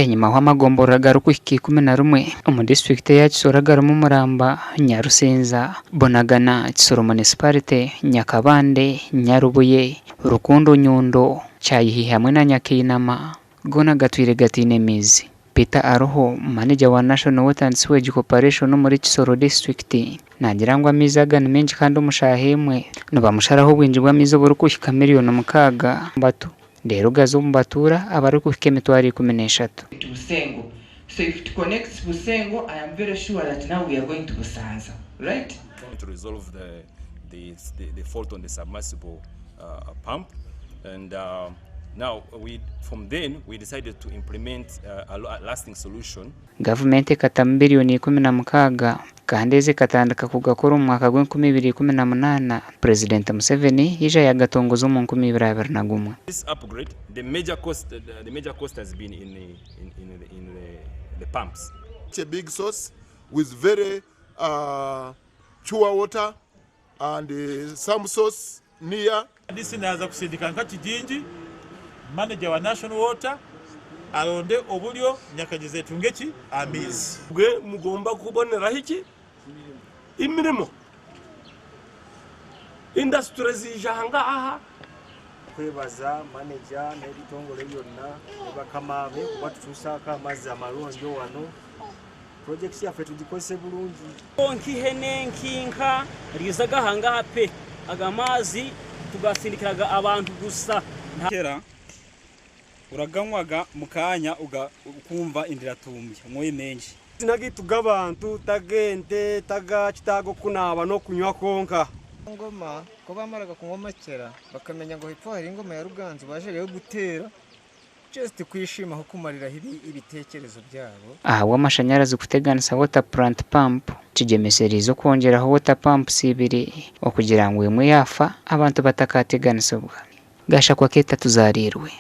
Enyimaho amagomborora agarikuhika 11 omu disiturikiti eya Kisoro agarimu Muramba, Nyarusinza, Bunagana, Kisoro Munisiparite, Nyakabande, Nyarubuye, Rukundo Nyundo, Kyayihi hamwe na Nyakainama goona gatwire gataine maizi. Peter Aruho, Manegya wa National Water and Sewage Corporation omuri Kisoro disiturikiti naagira ngu amaizi aga ni maingi kandi omu shaaha emwe nibamusharaho obwingi bw'amaizi oburikuhika miriyoni mukaaga batu reero gaza omu batuura abarikuhika emitwaro 13. To Busengo. So if it connects Busengo, I am very sure that now we are going to Busanza, right? To resolve the, the, the, the fault on the submersible pump and now we from then we decided to implement a lasting solution. Gavumenti ekatamu biriyoni 16 kandi ezi ekatandika kugakora omu mwaka gw'enkumi ibiri ikumi na munaana, Purezidenti Museveni yaija yagatongoza omu 2021. This upgrade, the major cost, the major cost has been in, in, in, the, in the, the pumps. It's a big source with very pure water and some source near. DC naaza kusindika nka Kigingi, manager wa National Water aronde oburyo Nyakagyezi etunge ki amaizi. Bwe mugomba kuboneraho iki imirimo industry ziija ahangaha. Kwebaza manager n'ebitongore byonna ne bakama be kuba tutuusaako amazzi amalungi wano. Purojekiti yaffe tugikozese bulungi. Nk'ihene, nk'inka riizaga aha ngaha pe. Aga maazi tugasindikiraga abantu gusa. Kera uraganywaga mu kanya ukumva inda iratumbye unyoye menshi. N'agaitu g'abantu t'ag'ente t'agaki t'ag'okunaaba n'okunywa kwonka. Engoma ku bamaraga kunywa amakera bakamenya ngu hepfo hariho engoma ya Ruganzu bajagayo guteera just kwishima aho kumariraho ebitekerezo byabo. Ahabw'amashanyarazi kuteganisa water plant pump kigyemesereize okwongyeraho water pumps ibiri okugira ngu emwe yaafa abantu batakateganisibwa. Gashakwa Keita Tuzarirwe.